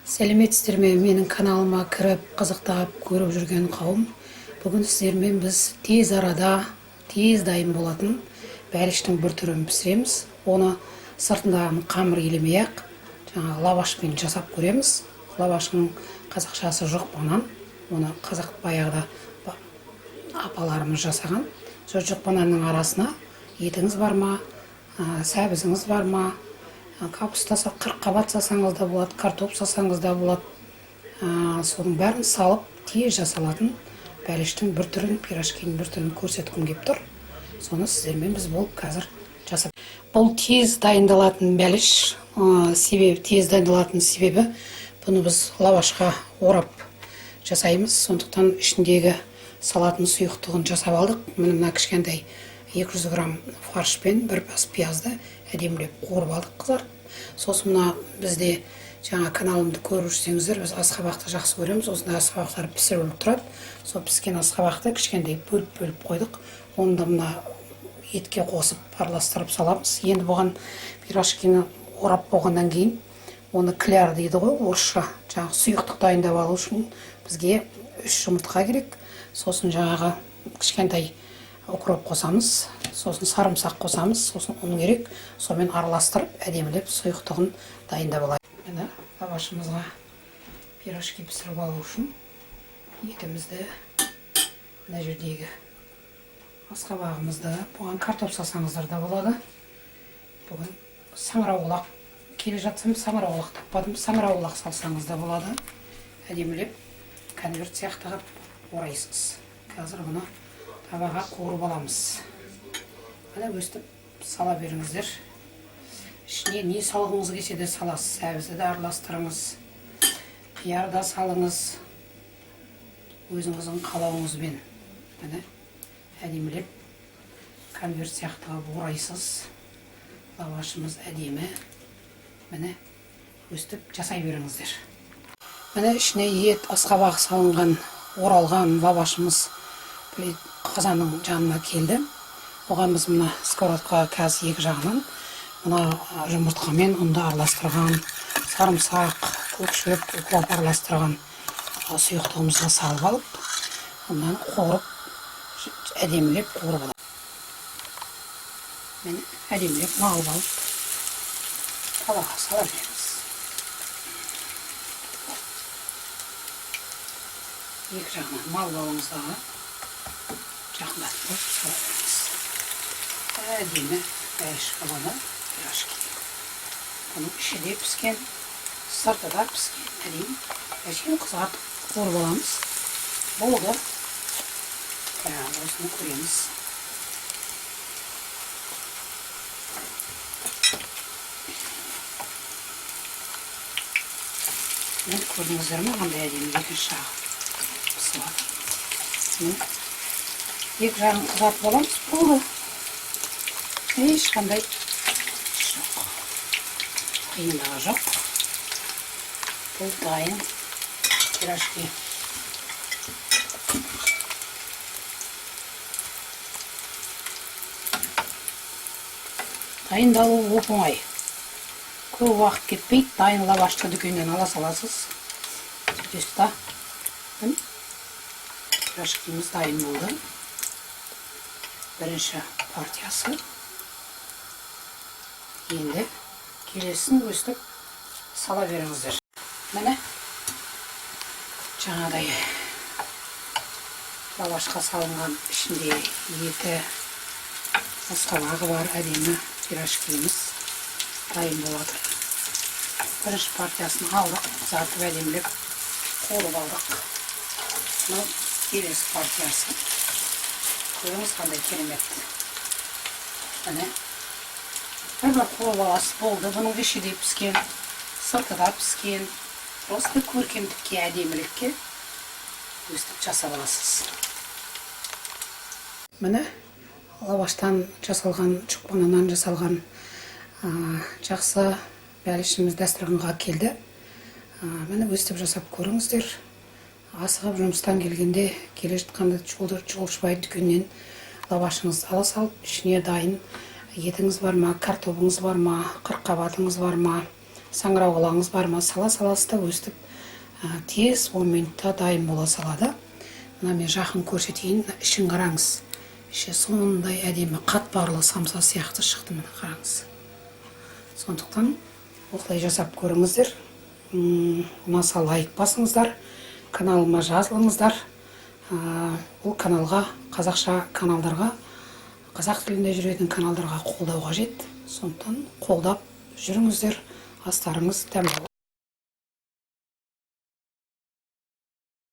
Сәлеметсіздер ме, менің каналыма кіріп, қызықтап көріп жүрген қауым. Бүгін сіздермен біз тез арада, тез дайын болатын бәліштің бір түрін пісіреміз. Оны сыртындағы қамыр елемей-ақ, жаңағы лавашпен жасап көреміз. Лаваштың қазақшасы жұқпанан. Оны қазақ баяғыда апаларымыз жасаған. Сол жұқпананның арасына етіңіз бар ма, сәбізіңіз бар ма, капуста қырыққабат салсаңыз да болады, картоп салсаңыз да болады. Соның бәрін салып тез жасалатын бәліштің бір түрін, пирожкидің бір түрін көрсеткім кеп тұр. Соны сіздермен біз болып қазір жасап. Бұл тез дайындалатын бәліш. Себебі тез дайындалатын себебі бұны біз лавашқа орап жасаймыз. Сондықтан ішіндегі салатын сұйықтығын жасап алдық. Міне мына кішкентай 200 грамм фаршпен бір бас пиязды әдемілеп қуырып алдық, қызартып. Сосын мына бізде жаңа каналымды көріп жүрсеңіздер, біз асқабақты жақсы көреміз. Осындай асқабақтар пісіріліп тұрады. Сол піскен асқабақты кішкентай бөліп-бөліп қойдық. Оны да мына етке қосып араластырып саламыз. Енді бұған пирожкині орап болғаннан кейін оны кляр дейді ғой орысша, жаңағы сұйықтық дайындап алу үшін бізге 3 жұмыртқа керек. Сосын жаңағы кішкентай укроп қосамыз, сосын сарымсақ қосамыз, сосын ұн керек. Сонымен араластырып әдемілеп сұйықтығын дайындап алайық. Міне лавашымызға пирожки пісіріп алу үшін етімізді, мына жердегі асқабағымызды, бұған картоп салсаңыздар да болады. Бүгін саңырауқұлақ келе жатсам саңырауқұлақ таппадым, саңырауқұлақ салсаңыз да болады. Әдемілеп конверт сияқты қылып орайсыз. Қазір бұны табаға қуырып аламыз. Міне өстіп сала беріңіздер. Ішіне не салғыңыз келсе де саласыз. Сәбізді де араластырыңыз, қияр да салыңыз, өзіңіздің қалауыңызбен. Міне әдемілеп конверт сияқты қылып орайсыз. Лавашымыз әдемі. Міне өстіп жасай беріңіздер. Міне ішіне ет, асқабақ салынған, оралған лавашымыз қазанның жанына келді. Оған біз мына сковородкаға қазір екі жағынан мына жұмыртқамен ұнды араластырған, сарымсақ, көк шөп, укроп араластырған сұйықтығымызға салып алып, мынаны қуырып, әдемілеп қуырып аламыз. Міне әдемілеп малып алып табаға сала береміз. Екі жағынан малып алыңыз дағы жақындатып қойып сала беріңіз. Әдемі бәліш болады пирожки. Бұның іші де піскен, сырты да піскен, әдемі. Әшейін қызартып қуырып аламыз. Болды. Осыны көреміз. Енді көрдіңіздер ме, қандай әдемі екінші жағы пісіп жатыр. Міне екі жағын қызартып аламыз. Болды. Ешқандай жоқ, қиындығы жоқ. Бұл дайын пирожки. Дайындалуы оп-оңай. Көп уақыт кетпейді. Дайын лавашты дүкеннен ала саласыз. Сөйтесіз да. Міне пирожкиміз дайын болды. Бірінші партиясы. Енді келесін өстіп сала беріңіздер. Міне жаңағыдай лавашқа салынған ішінде еті, асқабағы бар әдемі пирожкиміз дайын болады. Бірінші партиясын алдық, қызартып әдемілеп қуырып алдық. Мынау келесі партиясы. Көріңіз қандай керемет. Міне бір қуырып аласыз, болды. Бұның іші де піскен, сырты да піскен. Просто көркемдікке, әдемілікке өстіп жасап аласыз. Міне лаваштан жасалған, жұқпананнан жасалған жақсы бәлішіміз дастарханға келді. Міне өстіп жасап көріңіздер. Асығып жұмыстан келгенде, келе жатқанда жолшыбай дүкеннен лавашыңызды ала салып, ішіне дайын етіңіз бар ма, картобыңыз бар ма, қырыққабатыңыз бар ма, Саңырауқұлағыңыз бар ма, сала саласыз да, өстіп тез 10 минутта дайын бола салады. Мына мен жақын көрсетейін. Мына ішін қараңыз, іші сондай әдемі, қатпарлы самса сияқты шықты, міне, қараңыз. Сондықтан осылай жасап көріңіздер. Ұнаса, лайк басыңыздар, каналыма жазылыңыздар. Бұл каналға, қазақша каналдарға, қазақ тілінде жүретін каналдарға қолдау қажет. Сондықтан қолдап жүріңіздер. Астарыңыз дәмді.